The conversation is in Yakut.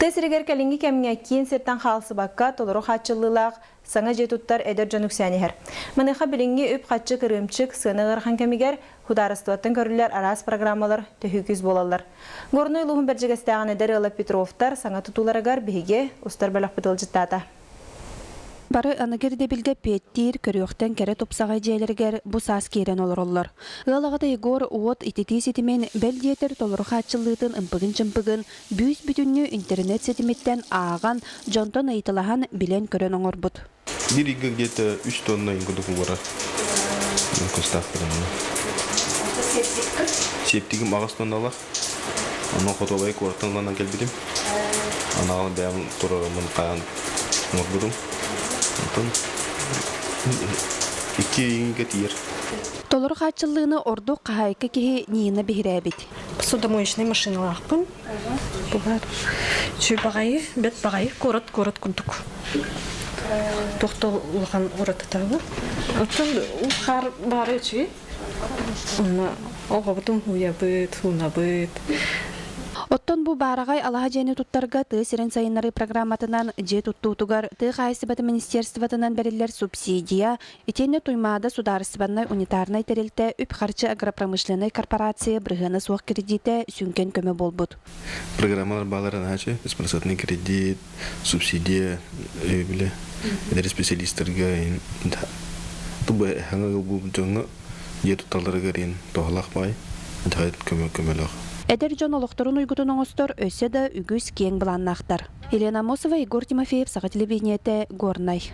Тыа сиригэр кэлиҥҥи кэмҥэ киин сиртэн хаалсыбакка толору хааччыллыылаах саҥа дьиэ туттар эдэр дьон үксээн иһэр. Маныаха билиҥҥи үп-харчы кырыымчык, сыана ыарахан кэмигэр судаарыстыбаттан көрүллэр араас программалар төһүү күүс буолаллар. Горнай улууһун Бэрдьигэстээҕин эдэр ыала Петровтар саҥа тутууларыгар биһиги устар бөлөхпүт ыалдьыттаата. Бары аныгы ирдэбилгэ эппиэттиир, көрүөхтэн кэрэ тупсаҕай дьиэлэригэр бу саас киирэн олороллор. Ыал аҕата Егор уот ититии ситимин, бэл диэтэр толору хааччыллыытын ымпыгын-чымпыгын бүүс-бүтүннүү интернет ситимиттэн ааҕан, дьонтон ыйыталаһан, билэн-көрөн оҥорбут. Биир ыйга где-то үс тонна курдук угара. Кустаахпытын. Септигим аҕыс тонналаах. Онно хотуобай куораттан ылан кэлбитим. Анаҕал бэйэм турарыммын хаан оҥорбутум. Онтон икки ыйга тиийэр. Толору хааччыллыыны ордук хаһаайка киһи Нина биһирээбит. Посудомоечнай машиналаахпын. Бу баар. Үчүгэй баҕайы, бэт баҕайы, куорат-куорат курдук. Туох да улахан уратыта Оттон хаар баара үчүгэй. Онно оҕобутун һууйабыт, хуунабыт. Оттон бу баараҕай алаһа дьиэни туттарга тыа сирин сайыннарыы программатынан дьиэ туттуутугар тыа хаһаайыстыбатын министерствотынан бэриллэр субсидия, итиэннэ Туймаада судаарыстыбаннай унитарнай тэрилтэ үп-харчы агропромышленнай корпорация бырыһыана суох кредитэ сүҥкэн көмө буолбут. Программалар баалар иначе беспроцентный кредит, субсидия, өйөбүлэ эдэр специалистарга тубы хаҥа ылбыт дьоҥҥо дьиэ тутталларыгар иин туһалаах баай дьаһайт көмө көмөлөөх. Эдэр дьон олохторун уйгутун оҥостор өссө да үгүс киэҥ былааннаахтар. Елена Амосова, Егор Тимофеев, Саха телевидениетэ, Горнай.